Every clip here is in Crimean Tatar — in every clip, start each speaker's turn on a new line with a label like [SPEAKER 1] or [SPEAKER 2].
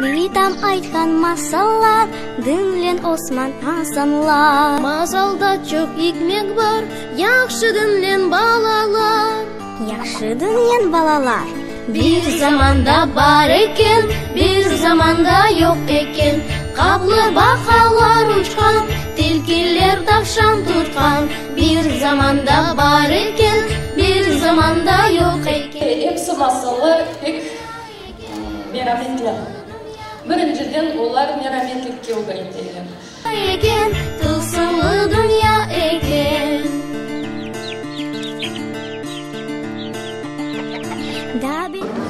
[SPEAKER 1] Bitam aytqan masallar, Diñleñ Osman, Asanlar.
[SPEAKER 2] Masalda çoq ikmet bar, Yahşı diñleñ, balalar.
[SPEAKER 1] Yahşı diñleñ, balalar.
[SPEAKER 2] Bir zamanda bar eken, bir zamanda yoq eken, Qaplı baqalar uçqan, tilkiler tavşan tutqan. Bir zamanda bar eken, bir zamanda yoq eken.
[SPEAKER 3] Episi masallar pek merametli. Birinciden, olar merametlikke ögreteler.
[SPEAKER 2] Eken, tılsımlı dünya eken.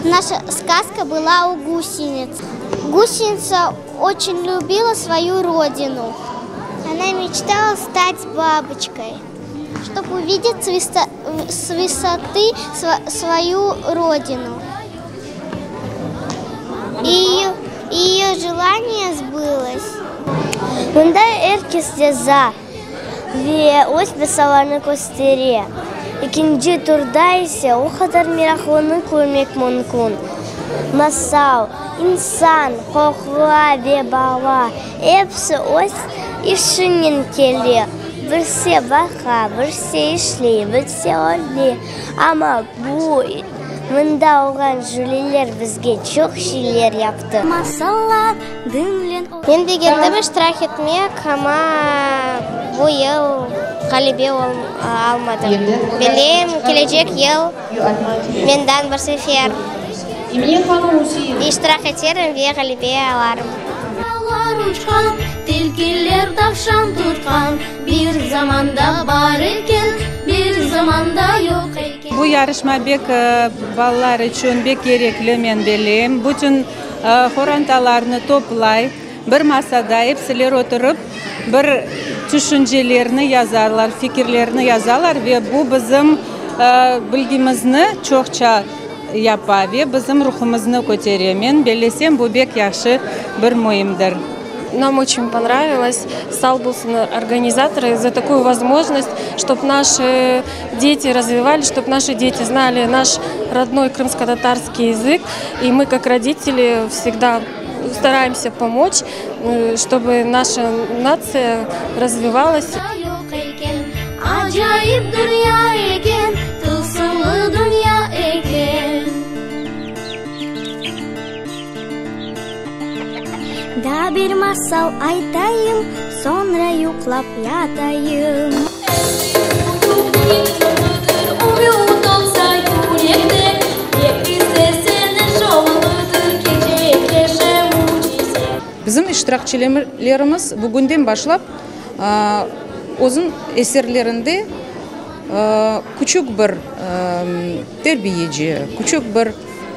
[SPEAKER 4] Наша сказка была у гусениц. Гусеница очень любила свою родину. Она мечтала стать бабочкой, чтобы увидеть с высоты свою родину. И ее желание сбылось.
[SPEAKER 5] Mında er kes yaza ve öz masallarını köstere. Ekinci turda ise o qadar meraqlını körmek mümkün, masal, insan, qoqla ve bala, episi öz işinen kele, birisi baqa, birisi işley, birisi oynay, amma bu mında olğan jüriler bizge çoq şeyler yaptı.
[SPEAKER 1] Masallar diñleñ.
[SPEAKER 4] Men begendim iştirak etmek, amma bu yıl ğalebe almadım. Bileyim, kelecek yıl mendan bir sefer iştirak eterim ve ğalebe alarım.
[SPEAKER 2] Uçqan, tilkiler tavşan tutqan, Bir zamanda bar eken, bir zamanda yoq eken.
[SPEAKER 6] Bu yarışma bek balalar içün bek kerekli, men belleyim. Bütün qorantalarnı toplay, bir masada epsiler oturıp, bir tüşüncelerni yazarlar, fikirlerni yazalar ve bu bizim bilgimizni çoqça yapa ve bizim ruhumıznı kötere. Men bellesem, bu bek yahşı bir müimdir.
[SPEAKER 7] Нам очень понравилось. Sağ bolsun организаторы за такую возможность, чтобы наши дети развивались, чтобы наши дети знали наш родной крымско-татарский язык. И мы, как родители, всегда стараемся помочь, чтобы наша нация развивалась.
[SPEAKER 2] Yoq eken, acayip dünya eken, tılsımlı dünya eken.
[SPEAKER 1] Daa bir masal aytayım, soñra yuqlap yatayım.
[SPEAKER 2] Ümüt olsa yürekte, pek istersen yolunıdır kerçekleşe mücize.
[SPEAKER 8] Bizim iştirakçilerimiz bugünden başlap özüniñ eserlerinde küçük bir terbiyeci, küçük bir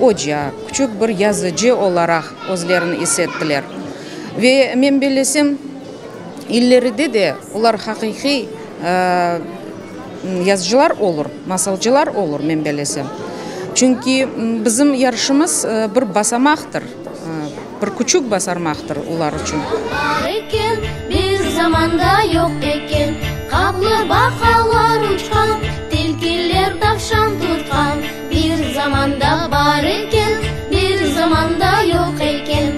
[SPEAKER 8] oca, küçük bir yazıcı olaraq özlerini is ettiler. Ve men bellesem, ileride de olar haqiqiy yazıcılar olur, masalcılar olur, men bellesem. Çünki bizim yarışımız bir basamaqtır, bir küçük basarmaqtır olar içün.
[SPEAKER 2] Bar eken, bir zamanda yoq eken, Qaplı baqalar uçqan, tilkiler tavşan tutqan. Bir zamanda bar eken, bir zamanda yoq eken,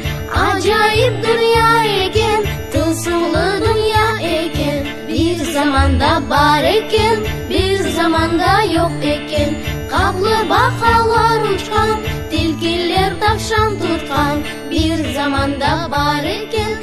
[SPEAKER 2] Acayip dünya eken, tılsımlı dünya eken. Bir zamanda bar eken, bir zamanda yoq eken, Qaplı baqalar uçqan, tilkiler tavşan tutqan. Bir zamanda bar eken.